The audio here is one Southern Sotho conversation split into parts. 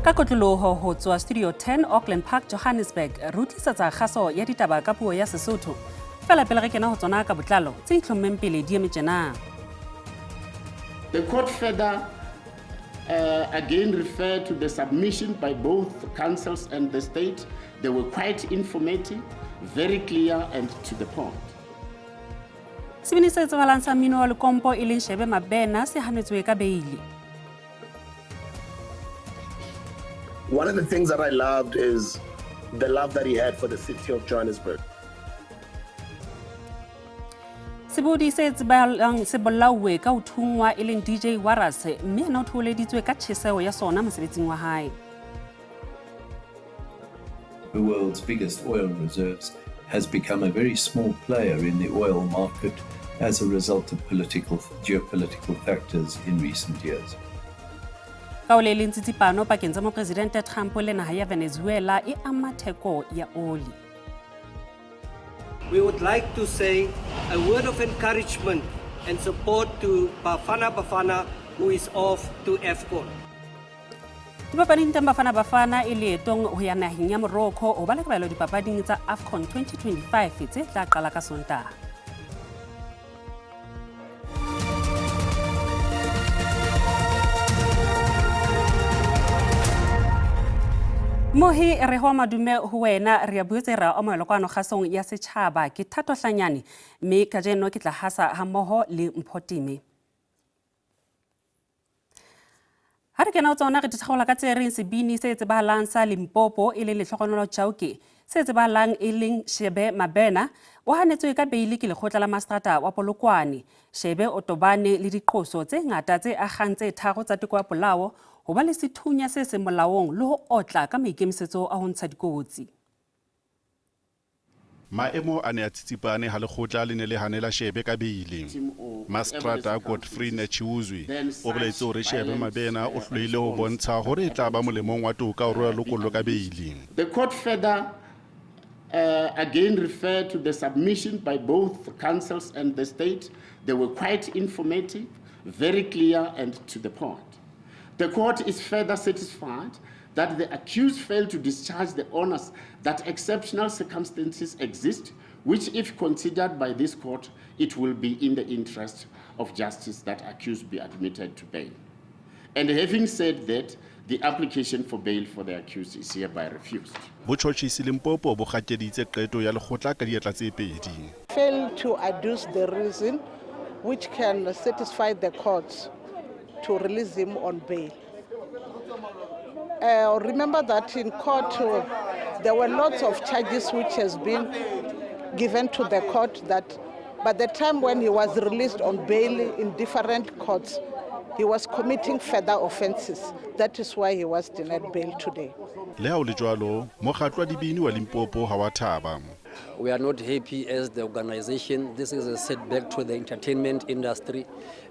Ka kotloloho ho tswa Studio 10 Auckland Park, Johannesburg, re utlisetsa kgaso ya ditaba ka puo ya Sesotho. Fela pele re kena ho tsona ka botlalo, tse itlhommeng pele di eme tjena. The court further again referred to the submission by both councils and the state. They were quite informative, very clear and to the point. Sebini se tsebahalang sa mmino wa lekompo e leng Shebe Mabena se hanetswe ka beili. One of the things that I loved is the love that he had for the city of Johannesburg. Sebodi se tsebahalang se bolauwe ka ho thunngwa e leng DJ Warras mme yena o thoholeditswe ka tjheseho ya sona mosebetsing wa hae. The world's biggest oil reserves has become a very small player in the oil market as a result of geopolitical factors in recent years. Ka ho le leng tsitsipano pakeng tsa Mopresidente Trump le naha ya Venezuela e ama theko ya oli. We would like to say a word of encouragement and support to Bafana Bafana, who is off to AFCON. Dipapading teng Bafana Bafana e leetong ho ya naheng ya Morocco ho ba le kabelo dipapading tsa AFCON 2025 tse tla qala ka Sontaha. Mohi re ho madume ho wena re ya boetse ra amohelwa kwano kgasong ya setjhaba ke Thato Hlanyane mme kajeno ke tla hasa hammoho le Mpho Time. Ha re kena ho tsona re dithaola ka tse reng sebini se tsebahalang sa Limpopo e leng Lehlogonolo Chauke se tsebahalang e leng Shebe Mabena o hanetswe ka beili ke lekgotla la mastrata wa Polokwane. Shebe o tobane le diqoso tse ngata tse akgang tse tharo tsa teko ya polao, ho ba le sethunya se seng molaong le ho otla ka maikemisetso a ho ntsha dikotsi. Maemo a ne a tsitsipane ha lekgotla le ne le hanela Shebe ka beili. Mastrata Godfrey Netshiuzwi o boletse hore Shebe Mabena o hlolehile ho bontsha hore e tla ba molemong wa toka hore a lokollwe ka beili. The court further again referred to the submission by both councils and the state. They were quite informative, very clear and to the point. The court is further satisfied that the accused failed to discharge the onus that exceptional circumstances exist, which if considered by this court, it will be in the interest of justice that accused be admitted to bail. And having said that, the application for bail for the accused is hereby refused. Botjhotjhisi Limpopo bo kgakeditse qeto ya lekgotla ka diatla tse pedi. Fail to adduce the reason which can satisfy the courts to release him on bail. Remember that in court there were lots of charges which has been given to the court that by the time when he was released on bail in different courts, he was committing further offenses. That is why he was denied bail today. Le ha ho le jwalo, mokgatlo wa dibini wa Limpopo ha wa thaba. We are not happy as the organization. This is a setback to the entertainment industry,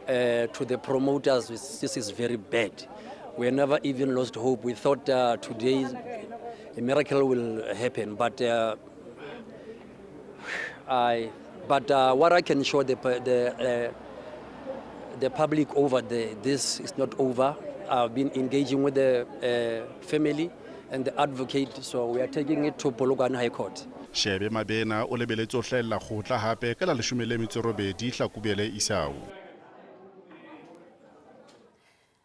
to the promoters. This is very bad. We never even lost hope. We thought today a miracle will happen, but what I can show the public over there, this is not over. I've been engaging with the family and the advocate, so we are taking it to Polokwane High Court. Shebe Mabena o lebeletse ho hlahella kgotla hape ka la 18 Hlakubele isao.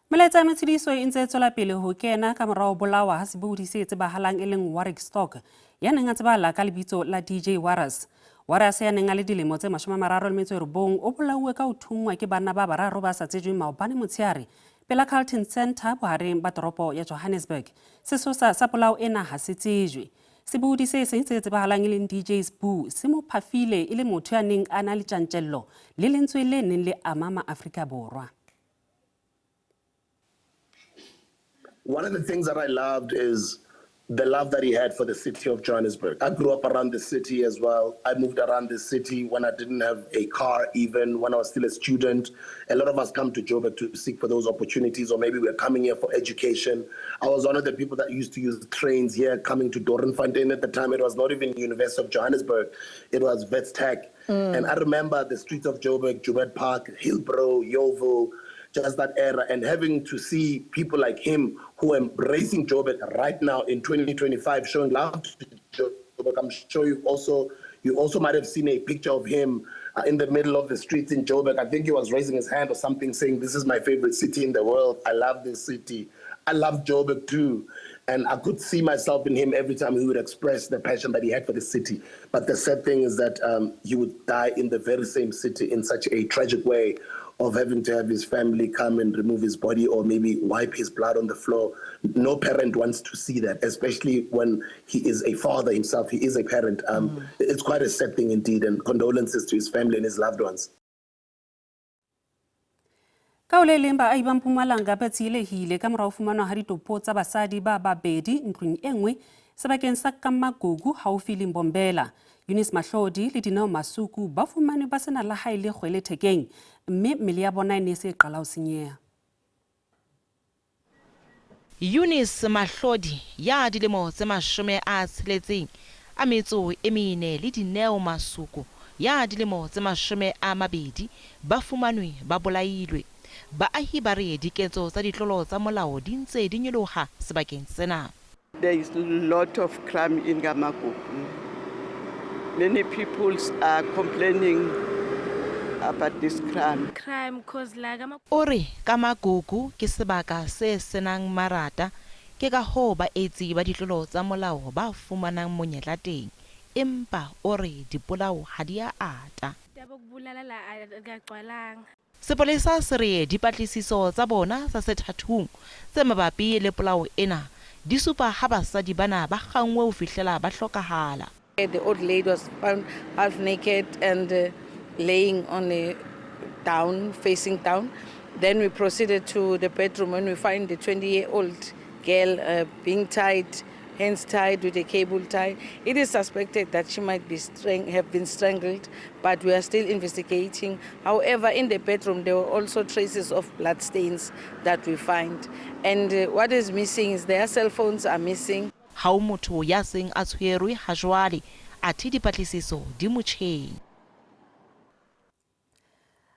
Melaetsa ya matshediso e ntse e tswela pele ho kena ka morao bolawa ha sebohodi se tsebahalang e leng Warwick Stock ya neng a tsebahala ka lebitso la DJ Warras. Warras ya neng a le dilemo tse 39 o bolauwe ka ho thunngwa ke banna ba bararo ba sa tsejweng maobane motshehare pela Carlton Centre bohareng ba toropo ya Johannesburg. Sesosa sa polao ena ha se tsejwe. Sebohodi se seng se tsebahalang e leng DJ Sbu se mo phafile e le motho ya neng a na le tjantjello le lentswe le neng le ama maAfrika Borwa. One of the things that I loved is the love that he had for the city of Johannesburg. I grew up around the city as well. I moved around the city when I didn't have a car, even when I was still a student. A lot of us come to Joburg to seek for those opportunities, or maybe we're coming here for education. I was one of the people that used to use trains here coming to Doornfontein. At the time, it was not even University of Johannesburg. It was Wits Tech. And I remember the streets of Joburg, Joubert Park, Hillbrow, Yeoville. just that era and having to see people like him who are embracing Joburg right now in 2025, showing love to Joburg. I'm sure you also might have seen a picture of him in the middle of the streets in Joburg. I think he was raising his hand or something, saying, "This is my favorite city in the world. I love this city. I love Joburg too." And I could see myself in him every time he would express the passion that he had for the city. But the sad thing is that he would die in the very same city in such a tragic way of having to have his family come and remove his body or maybe wipe his blood on the floor. No parent wants to see that, especially when he is a father himself. He is a parent. It's quite a sad thing indeed, and condolences to his family and his loved ones. Ka ho le leng, baahi ba Mpumalanga ba tsielehile ka mora ho fumanwa ha ditopo tsa basadi ba babedi ntlong e nngwe sebakeng sa Kamagugu haufi le Mbombela. Eunice Mahlodi le Dineo Masuku ba fumanwe ba sena la hae le kgwele thekeng, mme mmele ya bona e ne e se e qala ho senyeha. Eunice Mahlodi ya dilemo tse 64 le Dineo Masuku ya dilemo tse 20 ba fumanwe ba bolailwe. Baahi ba re diketso tsa ditlolo tsa molao di ntse di nyoloha sebakeng sena. There is a lot of crime in Kamagugu. Many people are complaining about this crime. Crime cause like ama O re Kamagugu ke sebaka se senang marata, ke ka hoo baetsi ba ditlolo tsa molao ba fumanang monyetla teng, empa o re dipolao ha di a ata. Taba yokubulala la akagcwalanga. Sepolesa se re dipatlisiso tsa bona tsa sethathong tse mabapi le polao ena di supa ha basadi bana ba kgangwe ho fihlela ba hlokahala. The old lady was found half naked and laying on a down, facing down. Then we proceeded to the bedroom when we find the 20-year-old girl being tied, hands tied with a cable tie. It is suspected that she might have been strangled, but we are still investigating. However, in the bedroom, there were also traces of blood stains that we find. And what is missing is their cell phones are missing. Ha ho motho ya seng a tshwerwe ha jwale, athe dipatlisiso di motjheng.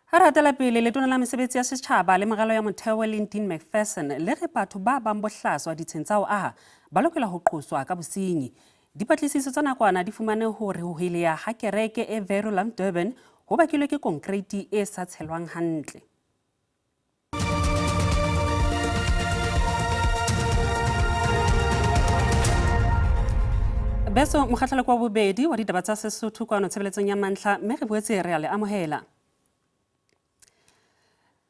Ha re hatela pele, letona la mesebetsi ya setjhaba le meralo ya motheo leng Dean Macpherson le re batho ba bang bohlaswa ditsheng tsa ho aha ba lokela ho qoswa ka bosenyi. Dipatlisiso tsa nakwana di fumane hore ho heleha ha kereke e Verulam Durban ho bakilwe ke konkreiti e sa tshelwang hantle. Beso mokgahlelo kwa bobedi wa ditaba tsa Sesotho kwano tshebeletsong ya mantlha, mme re boetse re a le amohela.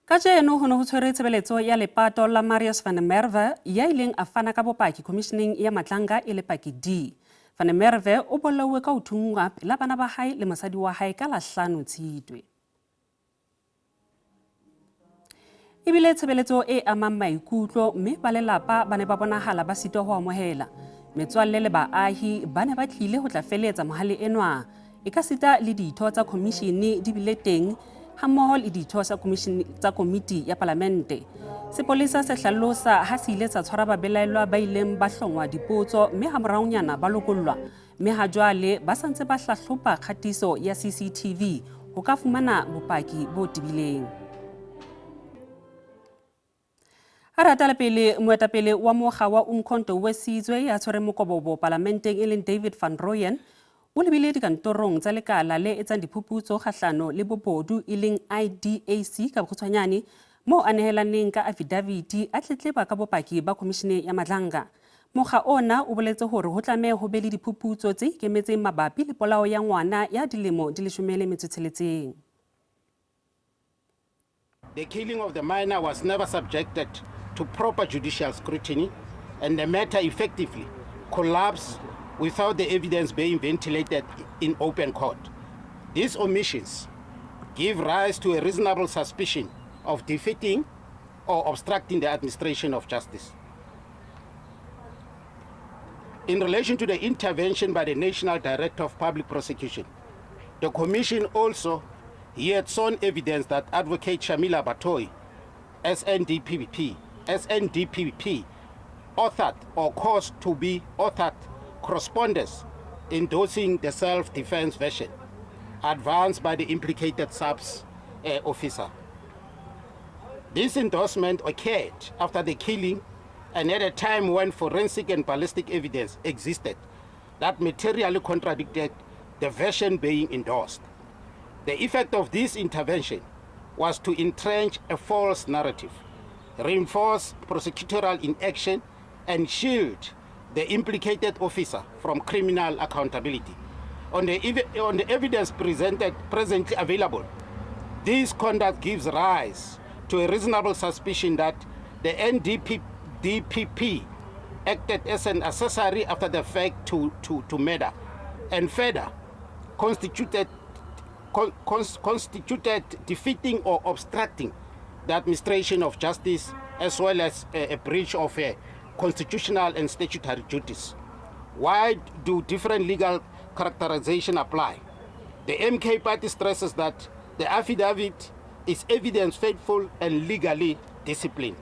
Kajeno ho ne ho tshwerwe tshebeletso ya lepato la Marius van der Merwe ya ileng a fana ka bopaki khomisheneng ya Madlanga e le paki D. Van der Merwe o bolauwe ka ho thunngwa pela bana ba hae le mosadi wa hae ka la 5 Tshitwe. Ebile tshebeletso e amang maikutlo, mme ba lelapa ba ne ba bonahala ba sitwa ho amohela. Metswalle le baahi ba ne ba tlile ho tla feletsa mohale enwa. Ekasita le ditho tsa khomishene di bile teng hammoho le ditho tsa komiti ya palamente. Sepolesa se hlalosa ha se ile sa tshwara babelaellwa ba ileng ba hlongwa dipotso, mme hamoraonyana ba lokollwa, mme ha jwale ba sa ntse ba hlahloba kgatiso ya CCTV ho ka fumana bopaki bo tebileng. Ha re hatela pele, moetapele wa mokga wa Umkhonto we Sizwe ya tshwereng mokobobo palamenteng e leng David van Rooyen o lebile dikantorong tsa lekala le etsang diphuputso kgahlano le bobodu e leng IDAC ka bokgutshwanyane, moo a nehelaneng ka affidavit a tletleba ka bopaki ba khomishene ya Madlanga. Mokga ona o boletse hore ho tlameha ho be le diphuputso tse ikemetseng mabapi le polao ya ngwana ya dilemo di 16. The killing of the minor was never subjected to proper judicial scrutiny, and the matter effectively collapsed without the evidence being ventilated in open court. These omissions give rise to a reasonable suspicion of defeating or obstructing the administration of justice. In relation to the intervention by the National Director of Public Prosecution, the Commission also heard sworn evidence that Advocate Shamila Batohi, SNDPP, authored or caused to be authored correspondence endorsing the self-defense version advanced by the implicated SAPS officer. This endorsement occurred after the killing and at a time when forensic and ballistic evidence existed that materially contradicted the version being endorsed. The effect of this intervention was to entrench a false narrative, reinforce prosecutorial inaction, and shield the implicated officer from criminal accountability. On the evidence presently available, this conduct gives rise to a reasonable suspicion that the NDPP acted as an accessory after the fact to murder, and further constituted defeating or obstructing the administration of justice, as well as a breach of constitutional and statutory duties. Why do different legal characterization apply? The MK party stresses that the affidavit is evidence faithful and legally disciplined.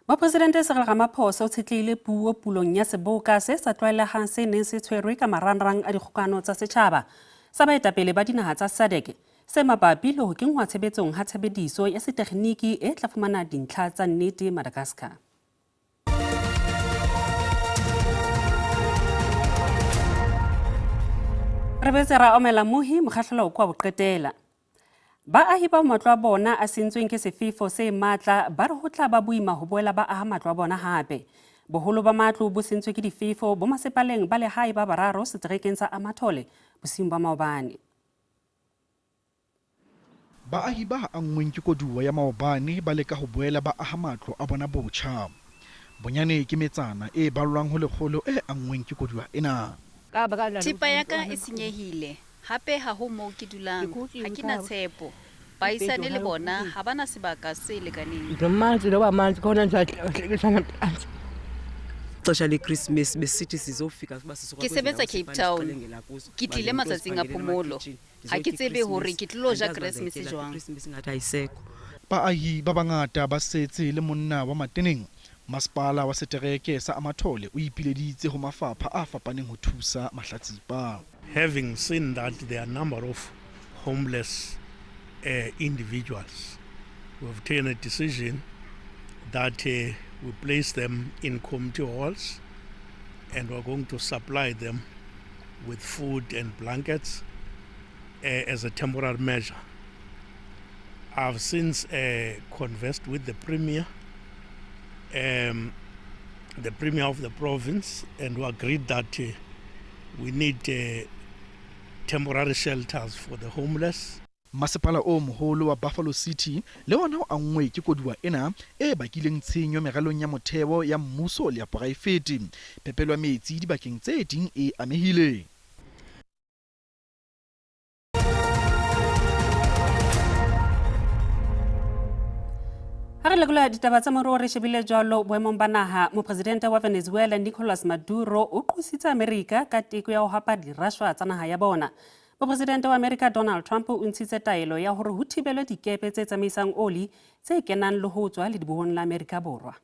Mopresidente Cyril Ramaphosa o tshetlehile puo pulong ya seboka se sa tlwaelehang se neng se tshwerwe ka marangrang a dikgokano tsa setjhaba sa baetapele ba dinaha tsa SADC se mabapi le ho kenngwa tshebetsong ha tshebediso ya setekgniki e tla fumana dintlha tsa nnete Madagascar. Re boetse ra omela mohi mokgahlelo kwa boqetela. Baahi ba matlo a bona a sentsweng ke sefefo se matla ba re ho tla ba boima ho boela ba aha matlo a bona hape. Boholo ba matlo bo sentswe ke difefo bo masepaleng ba lehae ba bararo seterekeng sa Amathole bosiung ba maobane. Baahi ba anngweng ke koduwa ya maobane ba leka ho boela ba aha matlo a bona botjha. Bonyane ke metsana e ballwang ho lekgolo e anngweng ke koduwa ena. Thepa ya ka e senyehile, hape ha ho moo ke dulang, ha ke na tshepo. Baahisane le bona ha ba na sebaka se lekaneng. Ke sebetsa Cape Town, ke tlile matsatsing a phomolo. Ha ke tsebe hore ke tlilo ja Keresemese jwang. Baahi ba bangata ba setse le monna wa Mateneng. Masepala wa setereke sa Amathole o ipileditse ho mafapha a fapaneng ho thusa mahlatsipa. Having seen that there are a number of homeless individuals, we have taken a decision that we place them in community halls, and we are going to supply them with food and blankets as a temporary measure. I've since conversed with the Premier, the Premier of the province, and we agreed that we need temporary shelters for the homeless. Masepala o moholo wa Buffalo City le ona o anngwe ke koduwa ena e bakileng tshenyo meralong ya motheo ya mmuso le ya poraefete. Phepelo ya metsi dibakeng tse ding e amehile. Ha re lekola ditaba tsa moruo re shebile jwalo boemong ba naha, mopresidente wa Venezuela Nicolas Maduro o qositse Amerika ka teko ya ho hapa dirashwa tsa naha ya bona. Mopresidente wa Amerika Donald Trump o ntshitse taelo ya hore ho thibelwe dikepe tse tsamaisang oli tse kenang le ho tswa ledibohong la Amerika Borwa.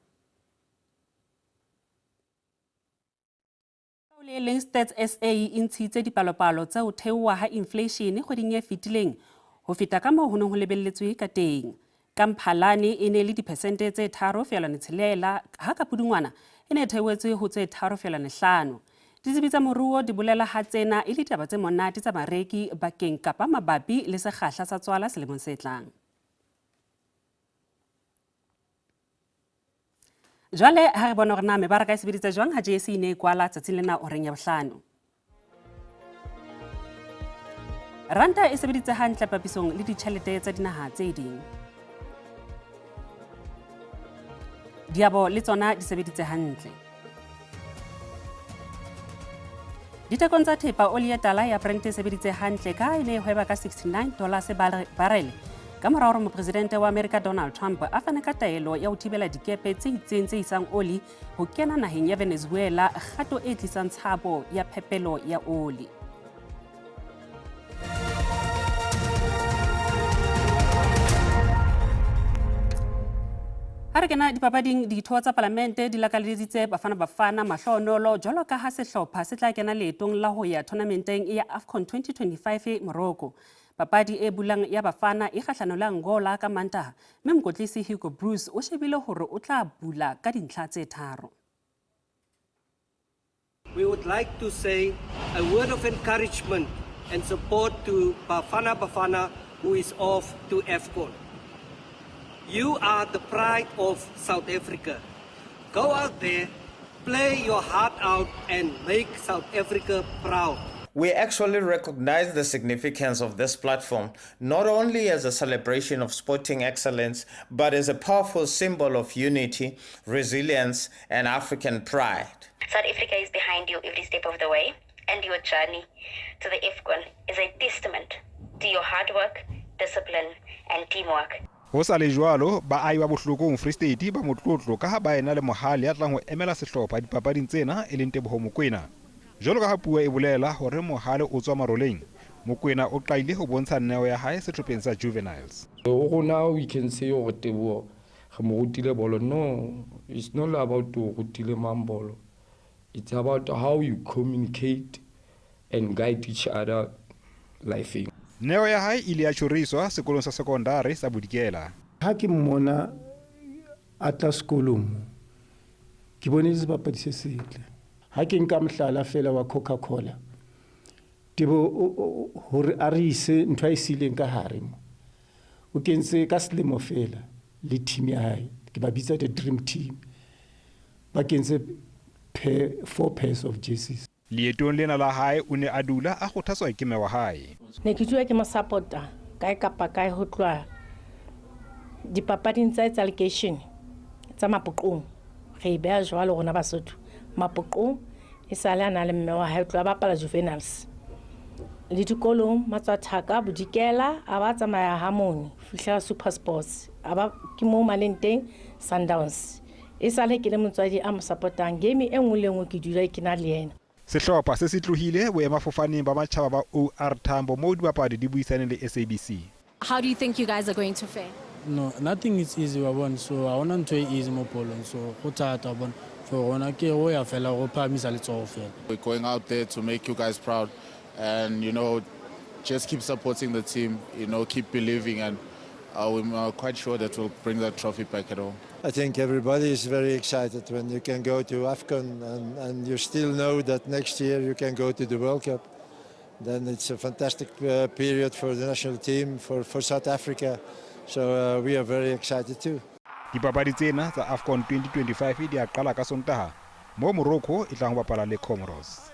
Le leng Stats SA e ntshitse dipalopalo tsa ho theoha ha inflation kgweding e fetileng ho feta ka moo ho neng ho lebelletswe ka teng. Ka Mphalane e ne le diphesente tse 3.6 ha ka Pudungwana e ne e theohetse ho tse 3.5. Ditsebi tsa moruo di bolela ha tsena e le ditaba tse monate tsa bareki bakeng kapa mabapi le sekgahla sa tswala selemong se tlang. Jwale ha re bona hore na mebaraka e sebeditse jwang ha JSE e ne e kwala tsatsing lena horeng ya bohlano. Ranta e sebeditse hantle papisong le ditjhelete tsa dinaha tse ding. Diabo le tsona di sebeditse hantle. Dithekong tsa thepa oli ya tala ya Brent e sebeditse hantle ka e ne e hweba ka $69 barele ka mora hore mopresidente wa Amerika Donald Trump a fane ka taelo ya ho thibela dikepe tse itseng tse isang oli ho kena naheng ya Venezuela, kgato e tlisang tshabo ya phepelo ya oli. Ha re kena dipapading, ditho tsa palamente di lakaleditse Bafana Bafana mahlohonolo jwalo ka ha sehlopha se tla kena leetong la ho ya tournamenteng ya AFCON 2025 Morocco. Papadi e bulang ya Bafana e kgahlano le Angola ka Mantaha, mme mokwetlisi Hugo Broos o shebile hore o tla bula ka dintlha tse tharo. We would like to say a word of encouragement and support to Bafana Bafana who is off to AFCON. You are the pride of South Africa. Go out there, play your heart out and make South Africa proud. We actually recognize the significance of this platform not only as a celebration of sporting excellence, but as a powerful symbol of unity, resilience, and African pride. South Africa is behind you every step of the way, and your journey to the AFCON is a testament to your hard work, discipline, and teamwork. Ho sa le jwalo, baahi ba Bohlokong Free State ba motlotlo ka ha ba ena le mohale ya tlang ho emela sehlopha dipapading tsena e leng Teboho Mokoena. Jwalo ka ha puo e bolela hore mohale o tswa maroleng, Mokoena o qadile ho bontsha neo ya hae sehlopheng sa Juveniles. Ho rona we can say hore Teboho re mo rutile bolo. No, it's not about o rutile mang bolo. It's about how you communicate and guide each other lifeng. Neo ya hae e ile ya tjhoriswa sekolong sa sekondari sa Bodikela. Ha ke mmona a tla sekolong mo, ke bone e le sebapadi se setle. Ha ke nka mohlala feela wa Coca-Cola, Tebo hore a re ise ntho a e siileng ka hare mo, o kentse ka selemo feela le team ya hae, ke ba bitsa the dream team, ba kentse pair, four pairs of jerseys. Leetong lena la hae o ne a dula a kgothatswa ke mme wa hae. Ne ke dula ke mo support-a kae kapa kae ho tloha dipapading tsa hae tsa lekeishene tsa Mapoqong. Re e beha jwalo rona Basotho. Mapoqong esale a na le mme wa hae ho tloha a bapala Juveniles. Le dikolong Matswathaka, Bodikela a ba tsamaya Harmony ho fihlela Super Sports. A ba ke moo maleng teng Sundowns. Esale ke le motswadi a mo support-ang game e nngwe le e nngwe ke dula ke na le yena. Sehlopha se se tlohile boemafofaneng ba matjhaba ba OR Tambo moo dibapadi di buisaneng le SABC. How do you think you guys are going to fare? No, nothing is easy wa bona so ha hona ntho e easy mo bolong so go thata wa bona for rona ke go ya fela go phahamisa letsogo fela. We're going out there to make you guys proud and you know just keep supporting the team, you know, keep believing and we're quite sure that we'll bring that trophy back at home. I think everybody is very excited when you can go to AFCON and you still know that next year you can go to the World Cup. Then it's a fantastic period for the national team, for South Africa. So we are very excited too. Dipapadi tsena tsa AFCON 2025 di a qala ka Sontaha moo Morocco e tlang ho bapala le Comoros.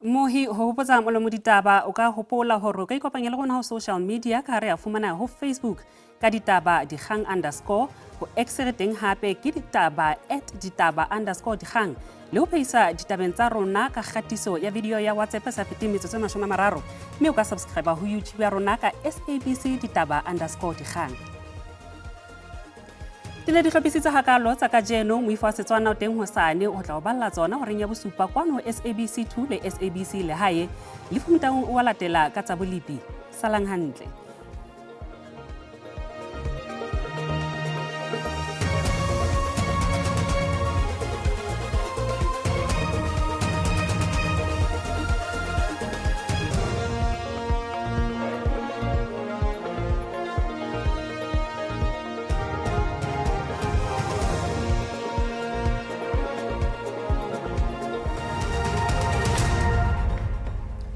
Mohi ho hopotsa molomo ditaba o ka hopola hore o ka ikopanya le rona ho social media ka re a fumana ho Facebook ka ditaba dikgang underscore ho X re teng hape ke ditaba at ditaba underscore dikgang le ho phehisa ditabeng tsa rona ka kgatiso ya video ya WhatsApp sa feteng metsotso e 30 mme o ka subscribe ho YouTube ya rona ka SABC ditaba underscore dikgang. Di ne di hlophisitswe hakaalo tsa kajeno. Moifo wa Setswana o teng hosane ho tla o balla tsona horeng ya bosupa kwano ho SABC 2 le SABC Lehae. Lefu Motaung o wa latela ka tsa bolepi. Salang hantle.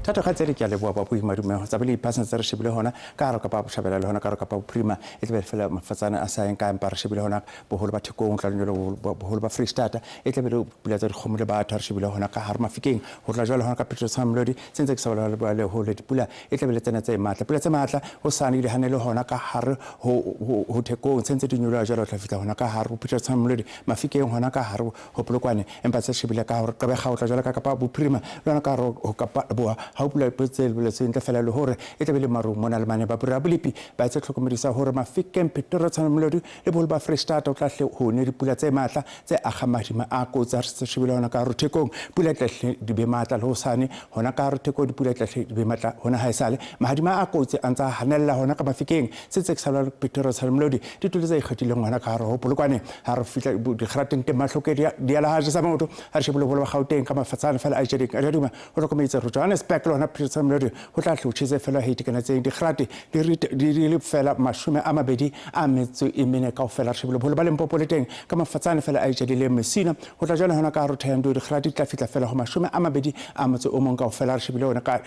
Thato kgaitsedi ke a leboa ba boimadumego tsa bele diphaseng tse re shebile hona ka gare kapa bohlabela le hona ka gare kapa bophirima e tlabe fela mafatsane a sa yeng kae empa re shebile hona boholo ba Thekong tla le boholo ba Freistata e tlabe le pula tsa dikgomo le batho re shebile hona ka gare Mafikeng ho tla jwale hona ka Petrus Mamelodi se ntse ke sa bolela le hole dipula e tlabe le tsena tse matla pula tse matla ho sane di hanele hona ka gare ho Thekong se ntse di nyoloha jwale ho tla fihla hona ka gare ho Petrus Mamelodi Mafikeng hona ka gare ho Polokwane empa se shebile ka hore Gqeberha ho tla jwalo ka Kapa Bophirima le hona ka hare ho Kapa Leboa ha ho pula tse boletsweng ntle fela le hore e tla be le maru mona le mane. Ba bolepi ba etse tlhokomedisa hore Mafikeng, Pretoria, Tshwane-Molodi le boholo ba Freistata ho tla hle ho ne dipula tse matla tse akgang mahadima a kotsi. Ha re se shebile hona ka hare Thekong pula e tla hle di be matla le hosane hona ka hare Thekong dipula e tla hle di be matla hona ha esale mahadima a kotsi a ntsa hanella hona ka Mafikeng se ntse ke sa Pretoria, Tshwane-Molodi ditulo tse ikgethileng hona ka hare ho Polokwane ha re fihla dikgerateng teng mahloke di a la ha jesa maoto ha re shebile boholo ba Gauteng ka mafatshana fela a ijedeng a duma ho hlokomeditse hore Johannesburg Maritzburg le hona Pretoria ho tla hle ho tjhese fela ho itekanetseng. Dikgerate di le fela 24 kaofela. Re shebile boholo ba Limpopo le teng ka mafatsane fela a itjadileng Messina. Ho tla jwale hona ka hare Thohoyandou dikgerate di tla fihla fela ho 21 kaofela. Re shebile hona ka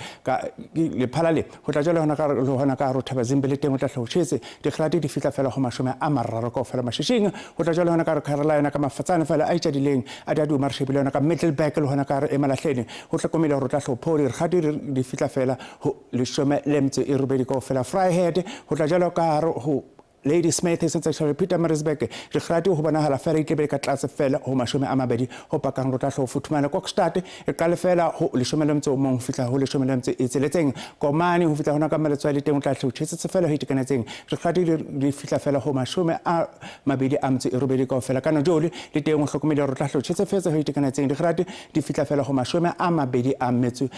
Lephalale. Ho tla jwale hona ka le hona ka hare Thabazimbi le teng ho tla hle ho tjhese. Dikgerate di fihla fela ho 30 kaofela. Mashishing ho tla jwale hona ka hare Carolina ka mafatsane fela a itjadileng a Daduma. Re shebile hona ka Middelburg le hona ka hare Emalahleni ho hlokomele hore o tla hle ho phodi. Dikgerate di fihla fela ho 18 kaofela. Vryheid ho tla jwalo ka hare ho Ladysmith e sentse tshwere Pietermaritzburg dikgerate ho bonahala fela e tlebe ka tlase fela ho 20 ho pakang ho tla hle ho futhumala. Kokstad e qale fela ho 11 ho fihla ho 16. Komani ho fihla hona ka Maletswai le teng o tla hle ho tjhesetse fela ho itekanetseng. Dikgerate di fihla fela ho 28 kaofela. Ka Nojoli le teng o hlokomele hore o tla hle ho tjhesefetse ho itekanetseng. Dikgerate di fihla fela ho 25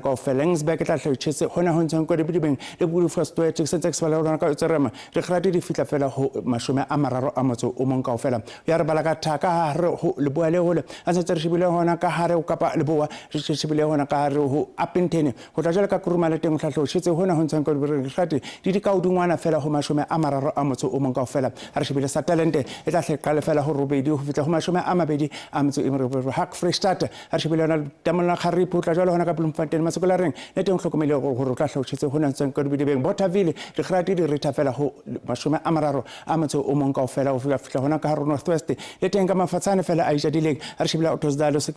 kaofela. Laingsburg e tla hle ho tjhese hona ho ntsheng Kodibidibeng le Budufostoet sentse ke se bala hona ka Tserema. Dikgerate di fihla fela ho 31 kaofela. Ya re bala ka thaka hare ho leboa le hole a sentse re shebile hona ka hare ho Kapa Leboa, re shebile hona ka hare ho Upington. Ho tla jwale ka Kuruma le teng o tla hle ho tjhese hona ho ntsheng Kodibidibeng. Dikgerate di di ka hodingwana fela ho 31 kaofela. Ha re shebile sa talente e tla hle qale fela ho 8 ho fihla ho 28. Hak Freistata ha re shebile yona Tamolla Kgaripi ho tla jwale hona ka Bloemfontein Masekolareng le teng o hlokomele hore o tla hle o tjhese hona ntseng ka Dibidibeng. Bothaville dikgerate di retha fela ho 31 kaofela ho fihla hona ka hare North West le teng ka mafatshane fela a itjadileng. Ha re shebile Ottosdal se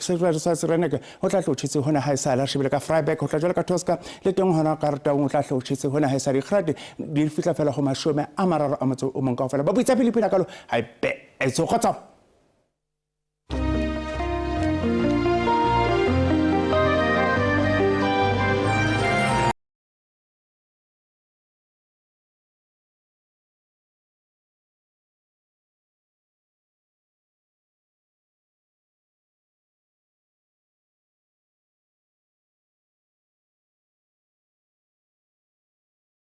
Sereneke ho tla hle o tjhese hona ha esale. Ha re shebile ka Vryburg ho tla jwale ka Tosca le teng hona ka Taung o tla hle o tjhese hona ha esale. Dikgerate di fihla fela ho 31 kaofela. Ba boitsa pele pele kalo ha e be etso kgotsa.